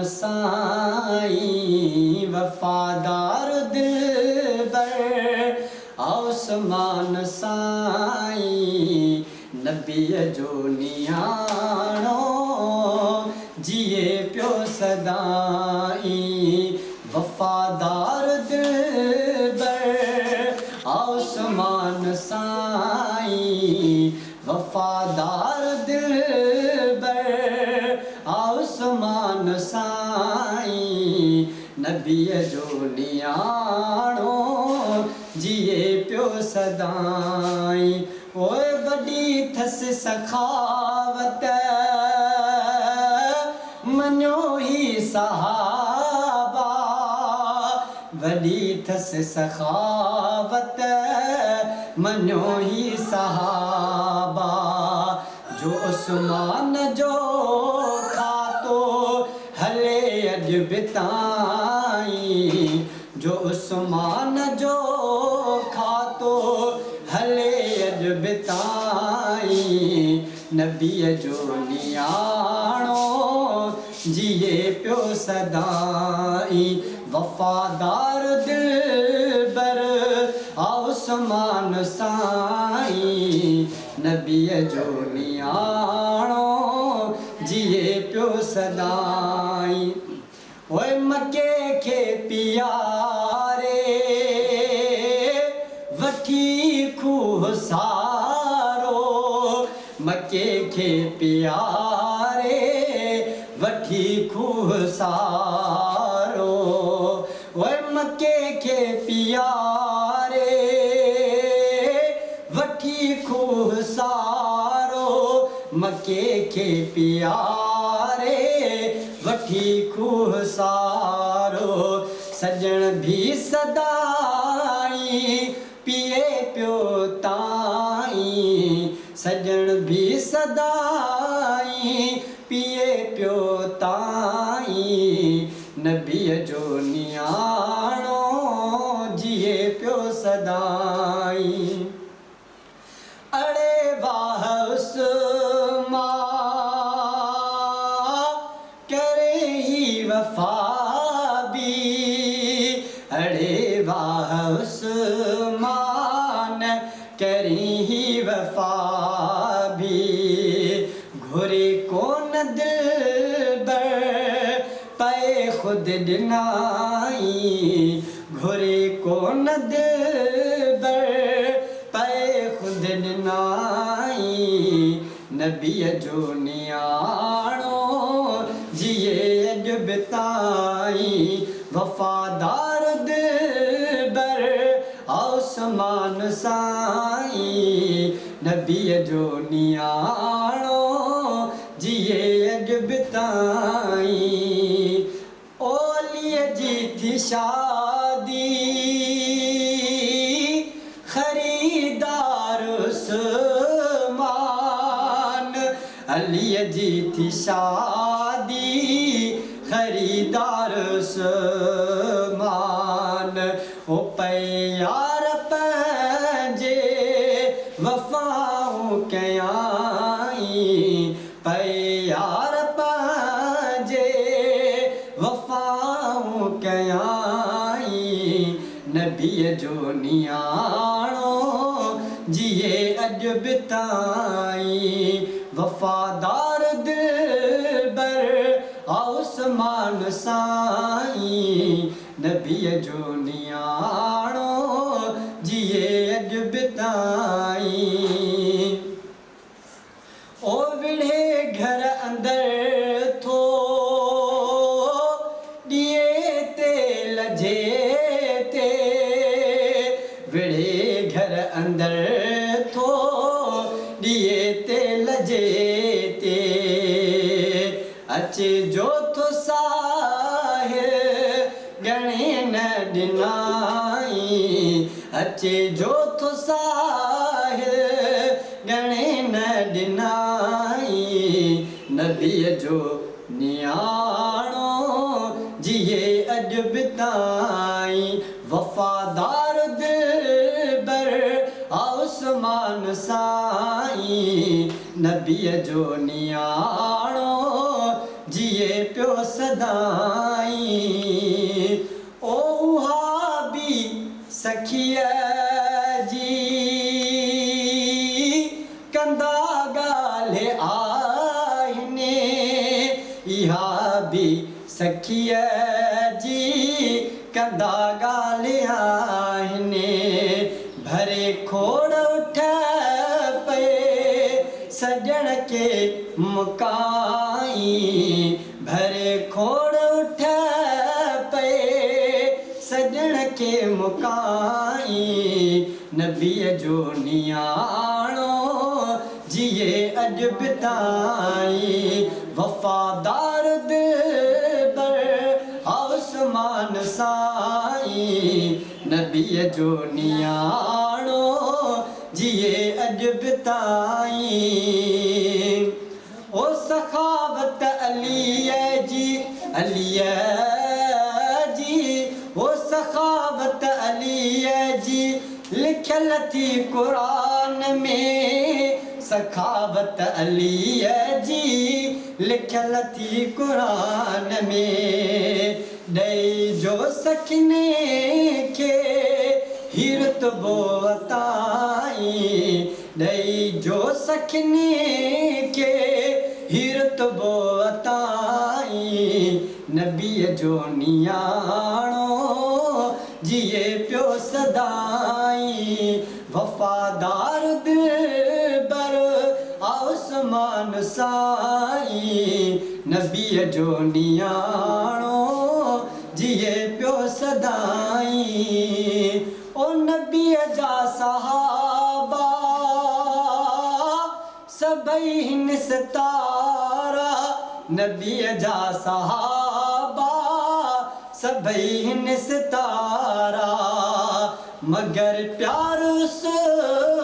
साईं, वफ़ादार दिलबर उस्मान साईं। नबीअ जो नियाणो जीए पियो सदाईं, वफ़ादार दिलबर उस्मान साईं, वफ़ादार दिलबर उस्मान साईं। नबीअ जो नियाणो जीए पियो सदाईं। ओए वॾी थसि सखावत मञो ही सहाबा, वॾी थसि सखावत मञो ही सहाबा। जो उस्मान जो खातो हले अॼु बि ताईं, जो उस्मान जो खातो हले अॼु बि ताईं। नबीअ जो नियाणो जीए पियो सदाईं, वफ़ादार दिलबर उस्मान साईं। नबीअ जो नियाणो जीए पियो सदाईं। ओए मके खे पियारे वठी खूह सारो, मके खे पियारे वठी खूह सारो। ओए मके खे पियारे वठी खूह सारो, मके खे पियारे वठी खूह सारो। सजण भी सदाईं पिए पियो ताईं, सजण भी सदाईं पिए पियो ताईं। नबीअ जो नियाणो जीए पियो सदाईं। अड़े वाह उस्मान करे ही वफ़ा भी, अड़े वाह उस्मान करे ही वफ़ा भी। घुरे कोन दिलबर पए ख़ुदि ॾिनाई, घुरे कोन दिलबर पए ख़ुदि ॾिनाई। नबीअ जो नियाणो जीए अॼु बि ताईं, वफ़ादार दिलबर उस्मान साईं। नबीअ जो नियाणो जीए अॼु बि ताईं। ओलीअ जी थी शादी ख़रीदार उस्मान, अलीअ जी थी शादी ख़रीदार उस्मान। ओ पए यार पंहिंजे वफ़ाऊं कयाईं, पए यार पंहिंजे वफ़ाऊं कयाईं। नबीअ जो नियाणो जीए अॼु बि ताईं, वफ़ादार दिलबर उस्मान साईं। नबीअ जो नियाणो जीए अॼु बि ताईं। ओ विढ़े घर अंदरि थो ॾिए तेल जे ते, विढ़े घर अंदरि थो ॾिए तेल जे ते। अचे जो थो साहिल ॻणे न ॾिनाई, अचे जो थो साहिल ॻणे न ॾिनाई। नबीअ जो नियाणो जीए अॼु बि ताईं, वफ़ादार दिलबर उस्मान साईं। नबीअ जो नियाणो جيئي پيو سدائين. او اها به سکيءَ جي ڪندا ڳالهه آهن، اها به سکيءَ جي ڪندا ڳالهه آهن. ڀري کوڙ اٺ پئي سڄڻ کي مڪائي، ڀري کوڙ اٺ پئي سڄڻ کي مڪائي. نبيءَ جو نياڻو جيئي اڄ به تائين، وفادار دلبر عثمان سائين. نبيءَ جو نياڻو جيئي اڄ به تائين. او سخاوت عليءَ جي، عليءَ جي، او سخاوت عليءَ جي لکيل ٿي قرآن ۾. سخاوت عليءَ جي لکيل ٿي قرآن ۾. ڏئي جو سکن کي هي رتبو عطائي، ڏئي جو سکن کي هي رتبو عطائي. نبيءَ جو نياڻو جيئي پيو سدائين، وفادار دلبر عثمان سائين. نبيءَ جو نياڻو جيئي پيو سدائين. او نبيءَ جا صحابا سڀئي هن ستارا، نبيءَ جا صحابا سڀئي هن ستارا، مگر پيار عثمان